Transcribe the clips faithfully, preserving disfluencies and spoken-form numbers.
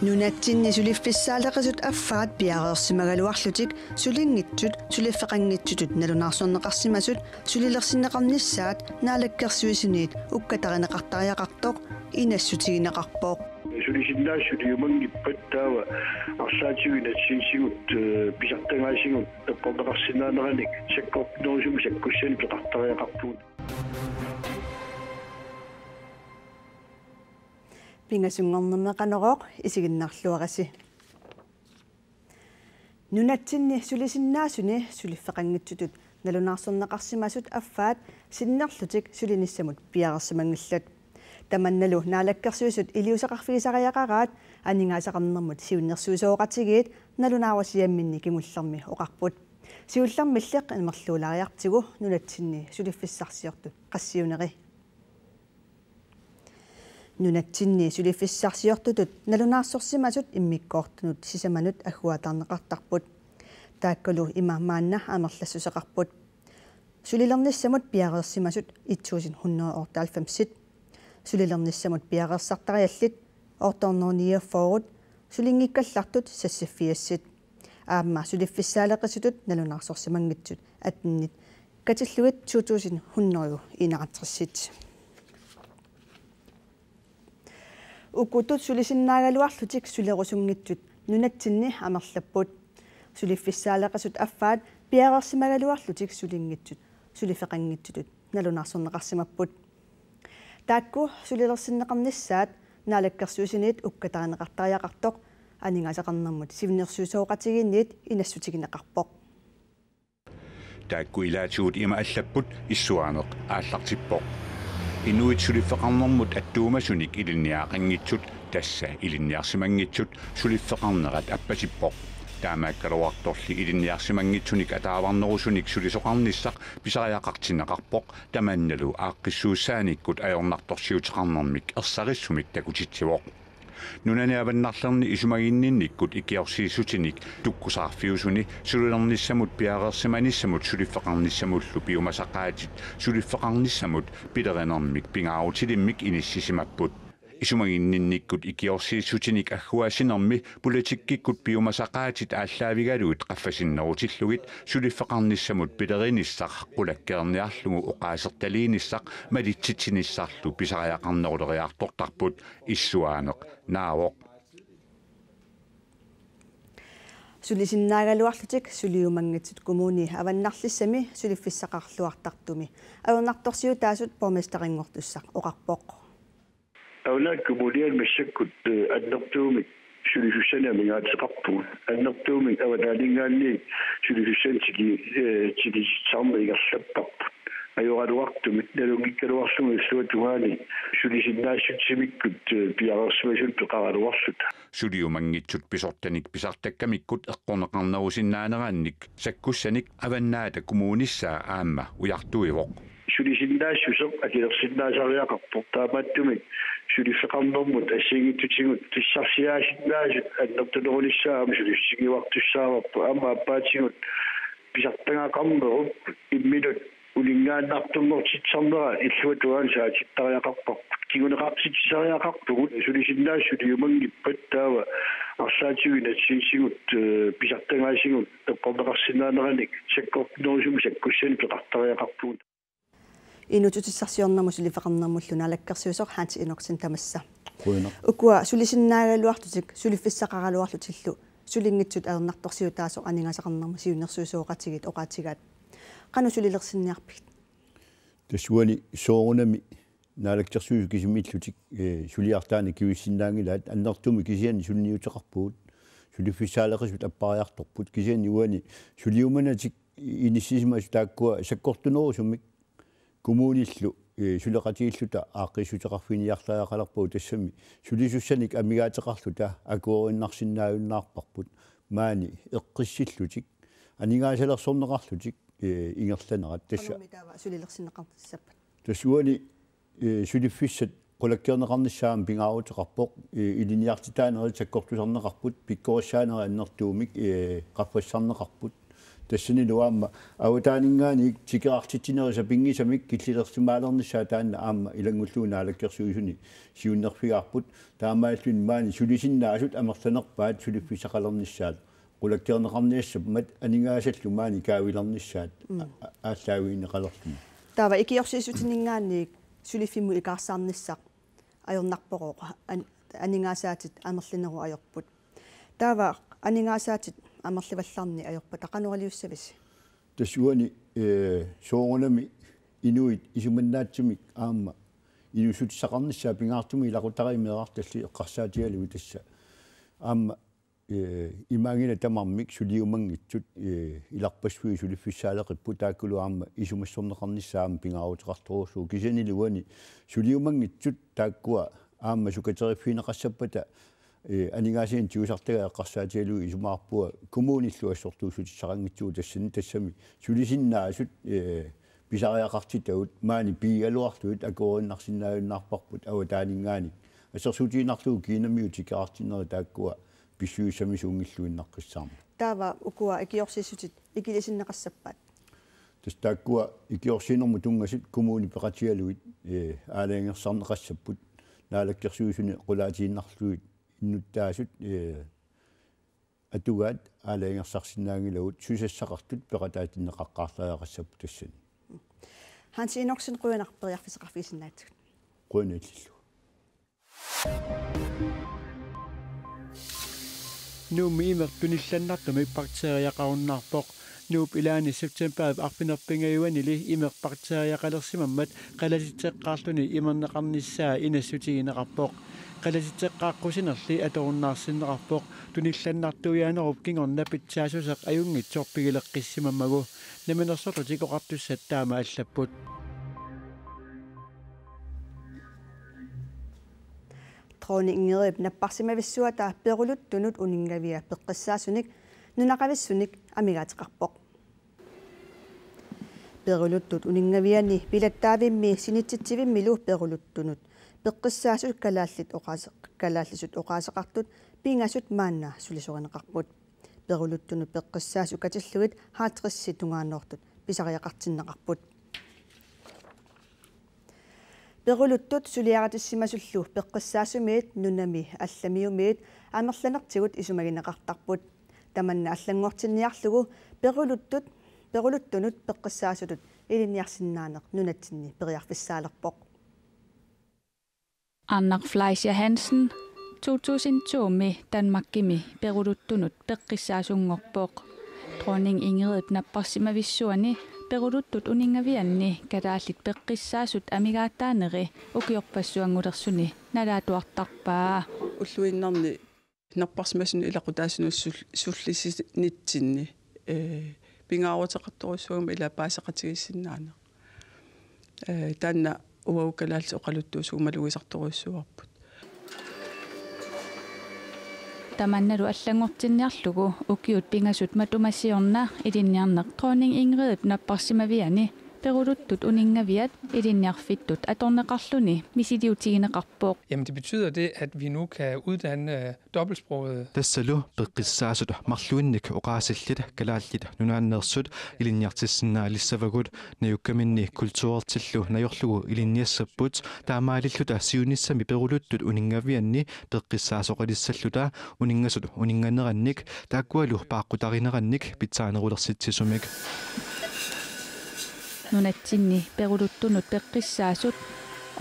Nunatsinni suliffissaaleqisut affaat piareersimagaluarlutik sulinngitsut suliffeqanngitsutut nalunaarsorneqarsimasut sulilersinneqarnissaat naalakkersuisuniit ukkatarineqartariaqartoq inassutigineqarpoq. Sulisinnaasut suliumanngippat taava arlaatigut inatsisitigut, eh, pisartagaasigut eqqorneqarsinnaaneranik sakkortunerusumik sakkussanik peqartariaqarpugut. Pingasunngornermi Qanorooq, isiginnaarluarisi. Nunatsinni sulisinnaasuni suliffeqanngitsutut nalunaarsorneqarsimasut affaat sinnerlutik sulinissamut piareersimanngillat. Tamannalu naalakkersuisut iliuuseqarfigisariaqaraat aningaasaqarnermut siunnersuisoqatigiit nalunaarusiamminni kingullermi oqarput. Siullermilli amerlulaariartigu nunatsinni suliffissarsiortut qassiuneri. Nunatsinni suliffissarsiortutut nalunaarsorsimasut immikkoortunut sisamanut agguataarneqartarput. Taakkalu ima maanna amerlassuseqarput. Sulilernissamut piareersimasut et tusind hundrede og otteoghalvfems. Sulilernissamut piareersartariallit otte hundrede niogfyrre, sulinngikkallartut seksogfirs. Aamma suliffissaaleqisutut nalunaarsorsimanngitsut atten katillugit to tusind hundrede enoghalvtreds. Ukutut sulisinnaagaluarlutik sulerusunngitsut nunatsinni amerlapput. Suliffissaaleqisut affaat piareersimagaluarlutik sulinngitsut suliffeqanngitsutut nalunaarsorneqarsimapput. Taakku sulilersinneqarnissaat naalakkersuisuniit ukkatarineqartariaqartoq aningaasaqarnermut siunnersuisoqatigiinniit inassutigineqarpoq. Taakku ilaatigut ima allapput: Issuaaneq aallartippoq. Inuit suliffeqarnermut attuumasunik ilinniagaqanngitsut, tassa ilinniarsimanngitsut, suliffeqarnerat appasippoq. Taamaakkaluartorli ilinniarsimanngitsunik ataavarnerusunik sulisoqarnissaq pisariaqartinneqarpoq, tamannalu aaqqissuussaanikkut ajornartorsiuteqarnermik ersarissumik takutitsivoq. Nunani avannarlerni isumaginninnikkut ikiorsiissutinik tukkusaarfiusuni sulilernissamut piareersimanissamut suliffeqarnissamullu piumasaqaatit suliffeqarnissamut pilerinermik pingaarutilimmik inissisimapput. Isumaginninnikkut ikiorsiissutinik agguaassinermi politikkikkut piumasaqaatit aallaavigalugit qaffasinnerutillugit suliffeqarnissamut pilerinissaq qulakkeerniarlugu oqaasertaliinissaq malitsitsinissarlu pisariaqarneruleriartortarput. Issuaaneq naavoq. Sulisinnaagaluarlutik suliumanngitsut kommuni avannarlissami suliffissaqarluartartumi ajornartorsiutaasut borgmesterinngortussaq oqarpoq. Avannaata Kommuniani massakkut, eh, annertuumik sulisussanik amigaateqarpugut. Annertuumik avataaninngaanniit sulisussanik tiki-, eh, tikisitsisarneq ingerlapparput. Ajoraluartumik nalunngikkaluarlugu illuatungaani sulisinnaassutsimikkut, eh, piareersimasunut peqaraluarluta. Suliumanngitsut pisortanik pisartakkamikkut eqqorneqarnerusinnaanerannik sakkussanik Avannaata Kommunissaa aamma ujartuivoq. Sulisinnaassuseq akilersinnaasariaqarpoq, taamaattumik suliffeqarnermut assigiinngitsutigut pissarsiaasinnaasut annertunerunissaat aamma sulissutigiuartussaavarput. Aamma aappaatigut pisartagaqarnerup imminut uninngaannartunngortitsisarnera illuatungaani saatittariaqarparput. Kinguneqartitsisariaqarpugut, sulisinnaasut suliumanngippat taava arlaatigut inatsisitigut, eh, pisartagaasigut eqqorneqarsinnaaneranik sakkortunerusumik sakkussanik peqartariaqarpugut. Inuussutissarsiornermut suliffeqarnermullu naalakkersuisoq Hans Enoksen, tamassa. Qujanaq. Ukua sulisinnaagaluarlutik suliffissaqaraluarlutillu sulinngitsut ajornartorsiutaasoq aningaasaqarnermut siunnersuisoqatigiit oqaatigaat. Qanoq sulilersinniarpigit? Tassa uani soorunami naalakkersuisut kisimiillutik, eh, suliartaanni kivissinnaanngilaat, annertuumik kisianni suliniuteqarpugut. Suliffissaaleqisut appariartorput, kisianni uani suliumanatik inissisimasut taakkua sakkortunerusumik kommunillu, eh, suleqatigiilluta aaqqissuuteqarfiginiartariaqalerpagut, tassami sulisussanik amigaateqarluta akuerinnarsinnaajunnaarparput, maani eqqissillutik, aningaasalersorneqarlutik, eh, ingerlanerat. Tassa qanormi taava sulilersinneqarnissappat? Tassa uani, eh, suliffissat qulakkeerneqarnissaat aamma pingaaruteqarpoq, eh, ilinniartitaanerit sakkortusarneqarput, pikkorissaanerit annertuumik, eh, qaffassarneqarput. Tassanilu aamma avataaninngaanniit tikeraartitsinerit sapinngisamik killilersimaalernissaat taanna aamma ilanngullugu Naalakkersuisuni siunnerfigaarput. Taamaalilluni maani sulisinnaasut amerlanerpaat suliffissaqalernissaat qulakkeerneqarniassammat aningaasallu maani kaavilernissaat a- a- aallaavigineqalerluni. Taava ikiorsiissutiningaanniit suliffimmut ikaarsaarnissaq ajornarporooq an- aningaasaatit amerlinerup ajorput. Taava aningaasaatit amerlivallarneq ajorpata qanoq iliussavisi? Tassa uani ee soorunami inuit isumannaatsumik aamma inuussutissaqarnissaat pingaartumik ilaqutariit meerartallit eqqarsaatigalugit tassa aamma ee imaanngilaq tamarmik suliumanngitsut ee ilarpassuit suliffissaaleqipput taakkulu aamma isumassorneqarnissaat aamma pingaaruteqartorujussuuvoq kisianni uani suliumanngitsut taakkua aamma sukateriffigineqassappata ee aningaasivinnut tigusartagaat eqqarsaatigalugit isumaqarpunga kommunillu assortuussutissaqanngitsugut tassani tassami sulisinnaasut ee pisariaqartitagut maani piigaluarlugit akuerinnarsinnaajunnaarparput avataaninngaanniit assersuutigiinnarlugu Kinamiut tikeraartinnerit taakkua pissusissamisuunngilluinnaqqissaarneq. Taava ukua ikiorsiissutit ikilisinneqassappat? Tassa taakkua ikiorsiinermut tunngasut kommunit peqatigalugit ee aalajangersarneqassapput Naalakkersuisuni qulaatiinnarlugit innuttaasut ee atugaat aalajangersarsinnaanngilagut susassaqartut peqataatinneqaqqaartariaqassapput tassani. Hans Enoksen, qujanaq periarfissaqarfigisinnaagatsigut. Qujanaq illillu. Nuummi imeq tunillannartumik bakteriaqarunnaarpoq. Nuup ilaani septembarip arfineq-pingajuanili imeq bakteriaqalersimammat qalasitseqqaarluni imerneqarnissaa inassutigineqarpoq. Qalasitseqqaaqqusinerli atorunnaarsinneqarpoq. Tunillannartuiaanerup kingorna pitsaassuseq ajunngitsoq pigileqqissimammagu. Namminersorlutik Oqartussat taama allapput. Dronning Ingridip napparsimavissuata peruluttunut uninngavia peqqissaasunik nunaqavissunik amigaateqarpoq. Peruluttut uninngavianni pilattaavimmi sinitsitsivimmilu peruluttunut peqqissaasut kalaallit oqaase-, kalaallisut oqaaseqartut pingasut maanna sulisorineqarput. Peruluttunut peqqissaasut katillugit halvtredsit tungaannoortut pisariaqartinneqarput. Peruluttut suliaritissimasullu peqqissaasumiit nunami allamiumiit amerlanertigut isumagineqartarput. Tamanna allanngortinniarlugu peruluttut, peruluttunut peqqissaasutut ilinniarsinnaaneq nunatsinni periarfissaalerpoq. Arnaq Fleischer Hansen, to tusind to-mi Danmarkimi peruluttunut peqqissaasunngorpoq. Dronning Ingridip napparsimavissuani peruluttut uninngavianni kalaallit peqqissaasut amigaataaneri ukiorpassuanngulersuni nalaatuartarpaa. Ulluinnarni napparsimasunut ilaqutaasunut sul-, sullisinitsinni, ee, pingaaruteqartorujussuugami ila paaseqatigiissinnaaneq. Ee, taanna uagut kalaallit oqaluttuusut malugisartorujussuuarput. Tamannalu allanngortinniarlugu ukiut pingasut matuma siorna ilinniarneq Dronning Ingridip napparsimaviani peruluttut uninngaviat ilinniarfittut atorneqarluni misiliutigineqarpoq. Jamen, det betyder det, at vi nu kan uddanne, øh, dobbeltsprogede. Tassalu peqqissaasut marluinnik oqaasillit kalaallit nunaanneersut ilinniartissinnaalissavagut, najukkaminni kulturertillu najorlugu ilinniassapput, taamaalilluta siunissami peruluttut uninngavianni peqqissaasoqalissalluta uninngasut uninnganerannik taakkualu paaqqutarinerannik pitsaanerulersitsisumik. Nunatsinni peruluttunut peqqissaasut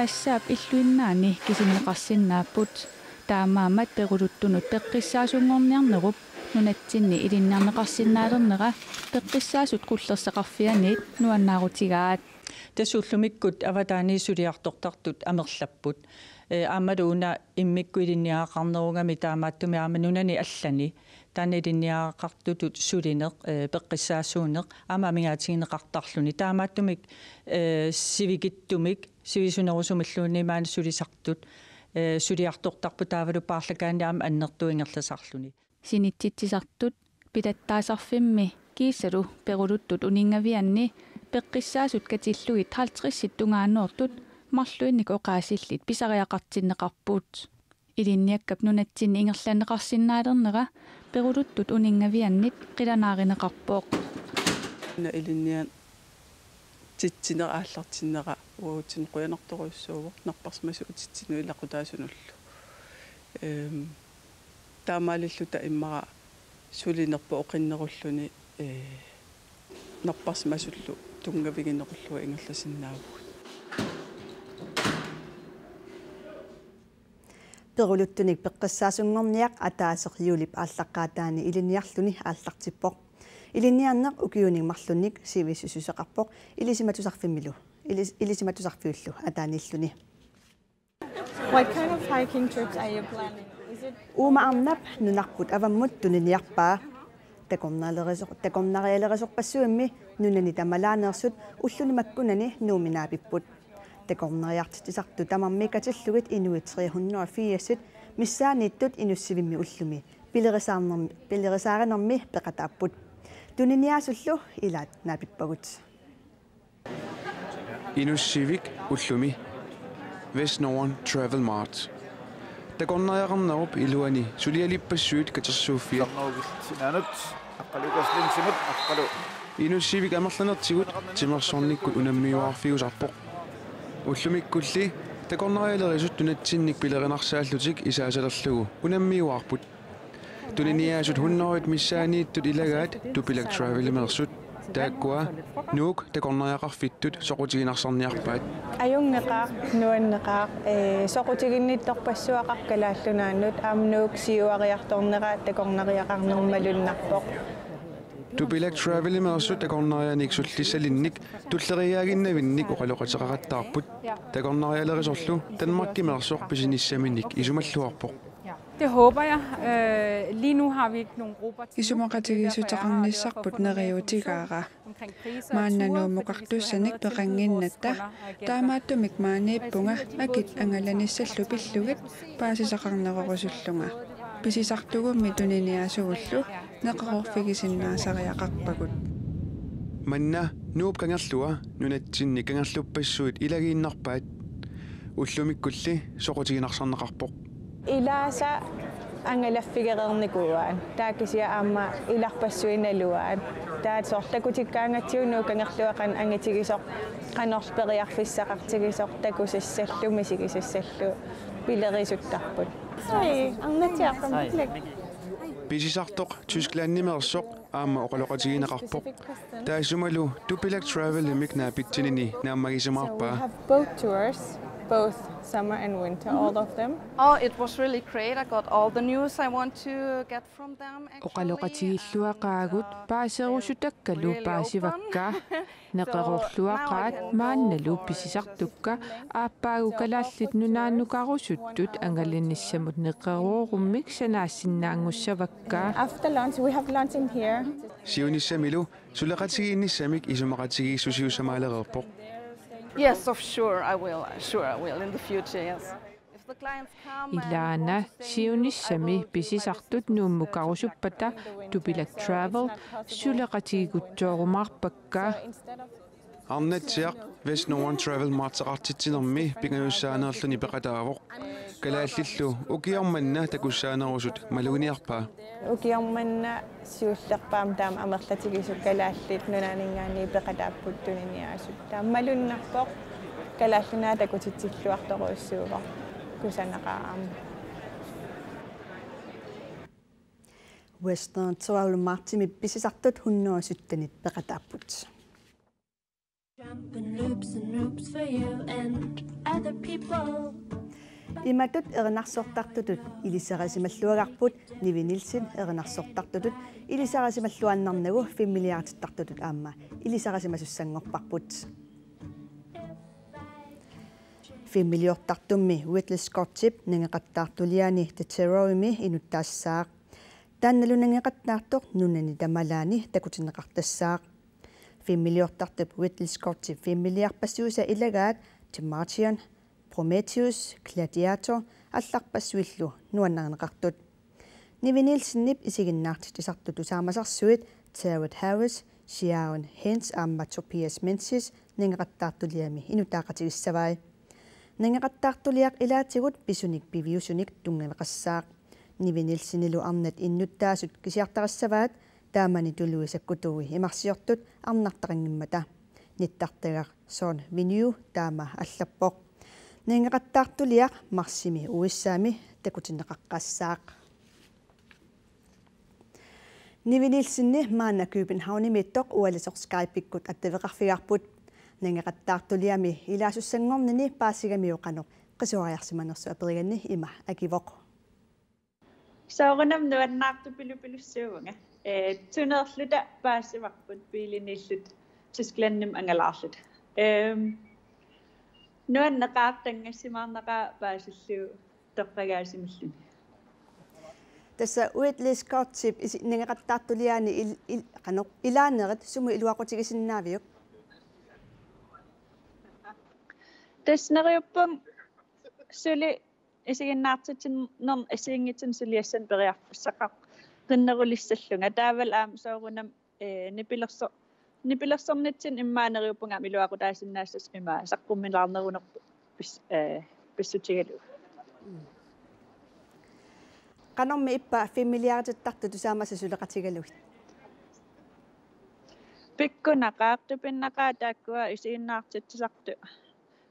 assaap illuinnaani kisineqarsinnaapput. Taamaammat peruluttunut peqqissaasunngorniarnerup nunatsinni ilinniarneqarsinnaalernera peqqissaasut qullersaqarfianit nuannaarutigaat. Tassa ullumikkut avataani suliartortartut amerlapput. Ee, aammalu una immikkut ilinniagaqarnerugami taamaattumik aamma nunani allani taanna ilinniagaqartutut sulineq, ee, peqqissaasuuneq aamma amigaatigineqartarluni. Taamaattumik, ee, sivikitsumik sivisunerusumilluunniit maani sulisartut, ee, suliartortarput taavalu paarlakaanni aamma annertuut ingerlasarluni. Sinitsitsisartut pilattaasarfimmi kiisalu peruluttut uninngavianni peqqissaasut katillugit halvtredsit tungaannoortut marluinnik oqaasillit pisariaqartinneqarput. Ilinniakkap nunatsinni ingerlanneqarsinnaalernera peruluttut uninngaviannit qilanaarineqarpoq. Ilinniartitsineq aallartinnera uagutsinnut qujanartorujussuuvoq napparsimasuutitsinnut ilaqutaasunullu. Ehm, taamaalilluta immaqa sulinerput oqinnerulluni, eh, napparsimasullu tunngaviginerullunga ingerlasinnaavugut. Peruluttunik peqqissaasunngorniaq ataaseq juulip aallaqqaataani ilinniarluni aallartippoq. Ilinniarneq ukiunik marlunnik sivisussuseqarpoq Ilisimatusarfimmilu, ilis-, Ilisimatusarfiullu ataaniilluni. What kind of hiking trips are you planning? Is it Uuma arnap nunarput avammut tuniniarpaa. Takornarialerisor-, takornarialerisorpassuimmi nunani tamalaaneersut ulluni makkunani Nuummi naapipput. Takornariartitsisartut tamarmik katillugit inuit tre hundrede og firsit missaanniittut Inussivimmi ullumi pilerisaarnerm-, pilerisaarinermi peqataapput. Tuniniaasullu ilaat naapippagut. Inussivik ullumi. Vestnorden Travel Mart. Takornariaqarnerup iluani sulialippassuit katersuuffiat. Sarnarugit sinaanut, aqqalukaaslinsimut, aqqalu. Inussivik amerlanertigut timersornikkut unammiuaarfiusarpoq. Ullumikkulli takornarialerisut nunatsinnik pilerinarsaarlutik isaasalerlugu unammiuaarput. Tuniniaasut hundredet missaanniittut ilagaat Tupilak Travelimeersut. Taakkua Nuuk takornariaqarfittut soqutiginarsarniarpaat. Ajunngeqaaq, nuanneqaaq, ee, soqutiginnittorpassuaqarpoq Kalaallit Nunaannut, aamma Nuuk siuariartornera takornariaqarneq malunnarpoq. Tupilak Travelimeersut takornarianik sullissalinnik tulleriiaaginnavinnik oqaloqateqaqattaarput. Takornarialerisorlu Danmarkimeersoq pisinissaminik isumalluarpoq. Det håber jeg. Øh, lige nu har vi ikke nogen grupper. Isumaqatigiissuteqarnissarput neriuutigaara. Maanna Nuummukartussanik peqannginnatta, taamaattumik maaniippunga akit angalanissallu pillugit paasisaqarnerorusullunga. Pisisartugummi tuniniaasugullu neqeroorfigisinnaasariaqarpagut. Manna Nuup Kangerlua nunatsinni kangerluppassuit ilagiinnarpaat. Ullumikkulli soqutiginarsarneqarpoq. Ilaasa angalaffigereernikuuaat. Taava kisianni aamma ilarpassui naluaat. Taava soorlu takutikkaangatsigu Nuup Kangerlua qanoq angitigisoq, qanorlu periarfissaqartigisoq, takusassallu, misigisassallu pilerisuttarput. Hej, Anna Tjerpen. Hej. Pisisartoq Tysklandimeersoq aamma oqaloqatigineqarpoq. Taassumalu Tupilak Travelimik naapitsinini naammagisimaarpaa. So we have boat tours, both summer and winter, all of them. Oh, it was really great. I got all the news I want to get from them, actually. Oqaloqatigiilluaqaagut paaserusutakkalu paasivakka. Neqeroorluaqaat maannalu pisisartukka aappaagu Kalaallit Nunaannukarusuttut angalanissamut neqeroorummik sanaassinnaanngussavakka. After lunch, we have lunch in here. Siunissamilu suleqatigiinnissamik isumaqatigiissusiussamaalereerpoq. Yes, of sure I will. Sure I will in the future, yes. If the clients come and Ilaana want to stay in Nuuk, I siunissami will do my best pisisartut to Nuummukarusuppata Tupilak Travel suleqatigiikkutsoorumaarpakka. Arnatsiaq Vestnorden Travel Marteqartitsinermi pingajussaaneerluni peqataavoq. Kalaallillu ukioq manna takussaanerusut maluginiarpaa. Ukioq manna siullerpaamik taama amerlatigisut Kalaallit Nunaanninngaanniit peqataapput tuniniaasut. Taama malunnarpoq, Kalaallit Nunaat takutitsilluartorujussuuvoq kusanaqaaq aamma. Western Travel Martimip pisisartut hundrede syttenit peqataapput. Jump in loops and loops for you and other people. Imatut erinarsortartutut ilisarisimalluagarput. Nivi Nielsen erinarsortartutut ilisarisimalluaannarnagu filmiliartittartutut aamma ilisarisimasussanngorparput. Filmiliortartummi Ridley Scottip nangeqattaartuliaani The Terrorimi inuttaassaaq. Taannalu nangeqattaartoq nunani tamalaani takutinneqartassaaq. Filmiliortartup Ridley Scottip filmiliarpassuisa ilagaat The Martian, Prometheus, Gladiator allarpassuillu nuannarineqartut. Nivi Nielsenip isiginnaartitsisartut tusaamasarsuit Jared Harris, Ciarán Hinds aamma Tobias Menzies nangeqattaartuliami inuttaaqqatigissavai. Nangeqattaartuliaq ilaatigut pisunik piviusunik tunngaveqassaaq. Nivi Nielsenilu arnat innuttaasut kisiartarissavaat Taamani tuluit sakkutuui imarsiortut arnartaqanngimmata. Nittartagaq Sean Vinio taama allappoq. Nangeqattaartuliaq marsimi U S A-mi takutinneqaqqassaaq. Nivi Nielsenip maanna Københavnimiittoq ualisoq Skype-ikkut attaveqarfigaarput. Nangeqattaartuliami ilaasussanngornini paasigamiuk qanoq qisuariarsimanersoq aperiganni ima akivoq. Soorunami nuannaartupilupilussuuvunga. Ee, tuneerluta paasivarput biiliniilluta Tysklandimut angalaarluta. Ehm, nuanneqaaq, qangassimaarnaqaaq paasillugu toqqagaasimalluni. Tassa Whitley Scottip isi-, nangeqattaartuliani il-, il-, qanoq ilaanerit sumut iluaqutigisinnaaviuk? Tassa neriuppunga suli isiginnaartitsinermi assigiinngitsunik suliassanik periarfissaqaqqinnerulissallunga. Taavalu aamma soorunami, ee, nipilerso-, nipilersornitsinni immaqa neriuppunga aamma iluaqutaasinnaassasoq ima saqqummilaarnerunerput pis-, ee, pissutigalugu. Qanormi ippa filmiliaritittartut tusaamasat suleqatigalugit? Pikkunaqaaq, tupinnaqaaq taakkua isiginnaartitsisartut.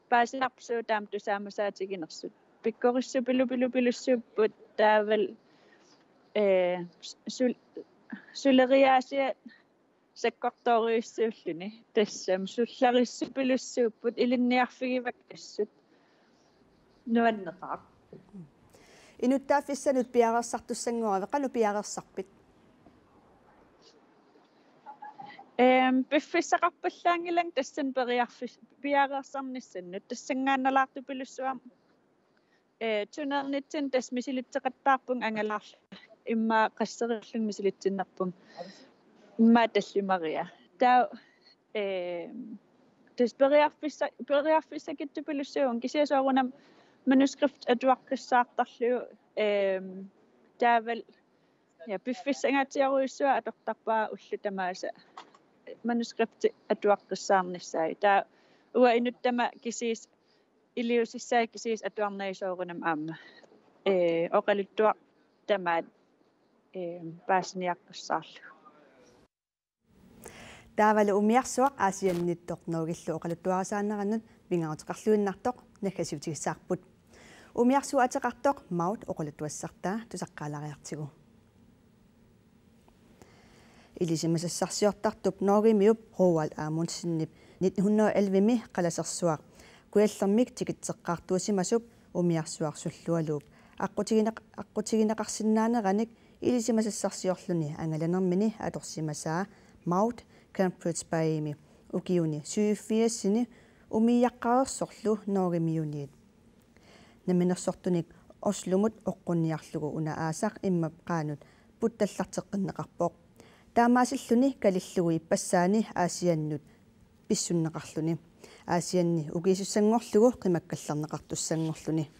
Paasinarpoq suut taama tusaamasaatiginersut. Pikkorissupilupilupilussuupput taavalu, ee, sul-, suleriaasiat sakkortoorujussuulluni. Tassami sullerissuppilussuupput, ilinniarfigivakka assut. Nuanneqaaq. Inuttaaffissanut piareersartussanngoravit, qanoq piareersarpit? Ehm, piffissaqarpallaanngilanga tassani periarfis-, piareersarnissannut. Tassanngaannalaartupilussuarmik, ee, tuneernitsinni tassa misilitseqattaarpunga angalaarlunga, immaqa qasserillugu misilitsinnerpunga. Immaqa tallimaria. Taava, ee, tassa periarfissa-, periarfissakitsupilussuuvunga, kisianni soorunami manuskript atuaqqissaartarlugu, ee, taavalu, ja, piffissangaatsiarujussuaq atortarpara ullut tamaasa manuskripti atuaqqissaarnissaa. Taava uanga inuttama kisiisa iliuusissaanga kisiisa atuarnagit soorunami aamma, ee, oqaluttuaq tamaat, ee, paasiniaqqissaarlugu. Taavalu umiarsuaq Aasiannittoq Norgellu oqaluttuarisaanerannut pingaaruteqarluinnartoq naggasiutigissavarput. Umiarsuaq ateqartoq Maud oqaluttuassartaa tusaqqaalaariartigu. Ilisimasassarsiortartup Norgemiup Roald Amundsenip nitten hundrede og elleve-mi qalasersuaq kujallermik tikitseqqaartuusimasup umiarsuaq sullualuup aqqutigineq-, aqqutigineqarsinnaaneranik ilisimasassarsiorluni angalanermini atorsimasaa Maud Cambridge Bayemi ukiuni syvogfirsini umiaqqareersorlu Norgemiuniit. Namminersortunik Oslomut oqqunniarlugu una aasaq immap qaanut puttallarteqqinneqarpoq. Taamaasilluni kalillugu ippassaani Aasiannut pissunneqarluni. Aasianni ukiisussanngorlugu qimakkallarneqartussanngorluni.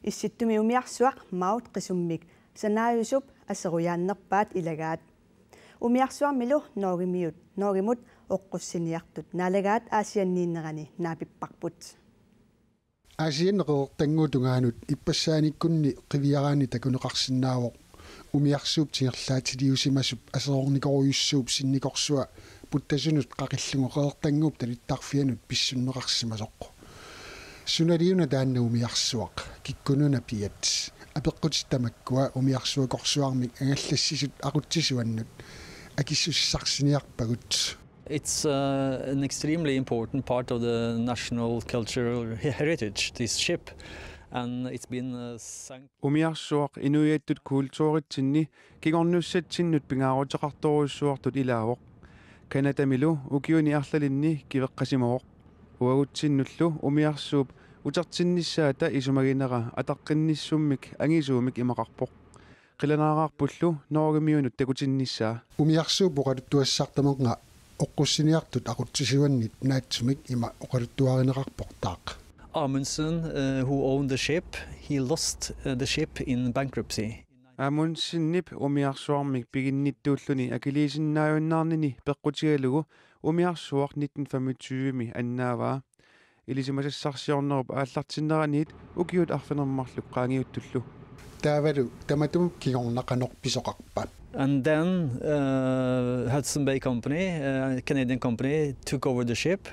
Issittumi umiarsuaq Maud qisummik sanaajusup aserujaannerpaat ilagaat. Umiarsuarmilu Norgemiut, Norgemut oqqussiniartut naalagaat Aasianniinnerani naapipparput. Aasianni Qeqertannguup tungaanut ippassaaniikkunni qiviaraanni takuneqarsinnaavoq umiarsuup tingerlaatiliusimasup aserornikorujussuup sinnikorsua puttasunut qaqillugu Qeqertannguup talittarfianut pissunneqarsimasoq. Sunaliuna taanna umiarsuaq, kikkununa piat? Apeqqutit tamakkua umiarsuakorsuarmik angallassisut aqutsisuannut akissusissarsiniarpagut. It's uh, an extremely important part of the national cultural he- heritage, this ship, and it's been uh, sunk. Umiarsuaq inuiattut kulturitsinni kingornussatsinnut pingaaruteqartorujussuartut ilaavoq. Canadamilu ukiuni arlalinni kiveqqasimavoq. Uagutsinnullu umiarsuup utertinnissaata isumaginera ataqqinnissumik angisuumik imaqarpoq. Qilanaaraarpullu Norgemiunut takutinnissaa. Umiarsuup oqaluttuassartamanna oqqussiniartut aqutsisuannit naatsumik ima oqaluttuarineqarpoq taaq. Amundsen, uh, who owned the ship, he lost uh, the ship in bankruptcy. Amundsenip umiarsuarmik piginnittuulluni akiliisinnaajunnaarnini peqqutigalugu umiarsuaq nitten femogtyve-mi annaavaa. Ilisimasassarsiornerup aallartinneraniit ukiut arfineq-marluk qaangiuttullu. Taavalu tamatuma kingorna qanoq pisoqarpa? And then uh, Hudson Bay Company, uh, Canadian company, took over the ship.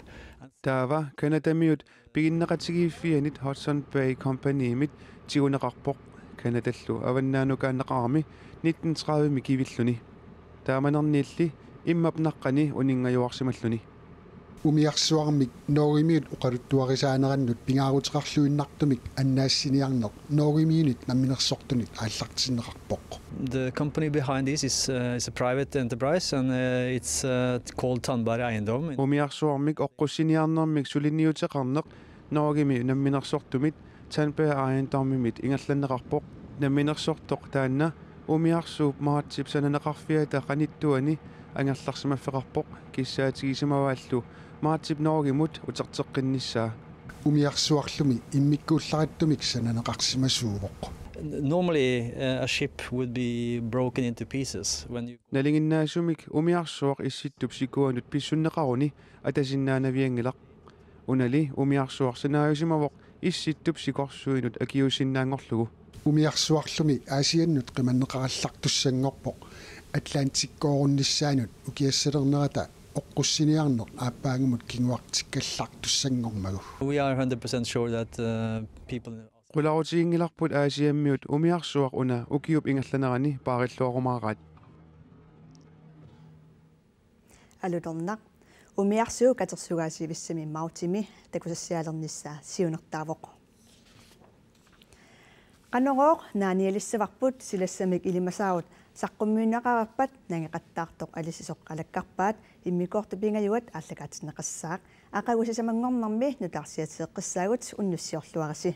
Taava Canadamiut piginneqatigiiffianit Hudson Bay Company-mit tiguneqarpoq, Canadallu avannaanukaanneqarami nitten tredive-mi kivilluni. Taamanerniilli immap naqqani uninngajuarsimalluni. Umiarsuarmik Norgemiut oqaluttuarisaanerannut pingaaruteqarluinnartumik annaassiniarneq Norgemiunit namminersortunit aallartinneqarpoq. The company behind this is, uh, is a private enterprise and uh, it's uh, called Tandberg Eiendom. Umiarsuarmik oqqussiniarnermik suliniuteqarneq Norgemi namminersortumit Tandberg Eiendomimit ingerlanneqarpoq. Namminersortoq taanna umiarsuup Maatip sananeqarfiata qanittuani angerlarsimaffeqarpoq, kissaatigisimavaallu Maatip Norgemut uterteqqinnissaa. Umiarsuarlumi immikkuullarattumik sananeqarsimasuuvoq. Normally, uh, a ship would be broken into pieces when you Nalinginnaasumik umiarsuaq Issittup sikuanut pissunneqaruni atasinnaanavianngilaq. Unali umiarsuaq sanaajusimavoq Issittup sikorsuinut akiuussinnaanngorlugu. Umiarsuarlumi Aasiannut qimanneqarallartussanngorpoq, Atlantikkoorunnissaanut ukiassalernerata oqqussiniarneq aappaagumut kinguartikkallartussanngormagu. We are one hundred percent sure that uh, people Qularutiginngilarput Aasiammiut umiarsuaq una ukiup ingerlanerani paarilluarumaaraat. Alutornaq. Umiarsuup katersugaasiivissami Mautimi takusassiaalernissaa siunertaavoq. Qanorooq naanialissavarput, silassamik ilimasaarut saqqummiunneqareerpat nangeqattaartoq alissisoq alakkarpaat immikkoortut pingajuat aallakaatinneqassaaq. Aqagu sisamanngornermi nutaarsiateeqqissaagut, unnussiorluarisi.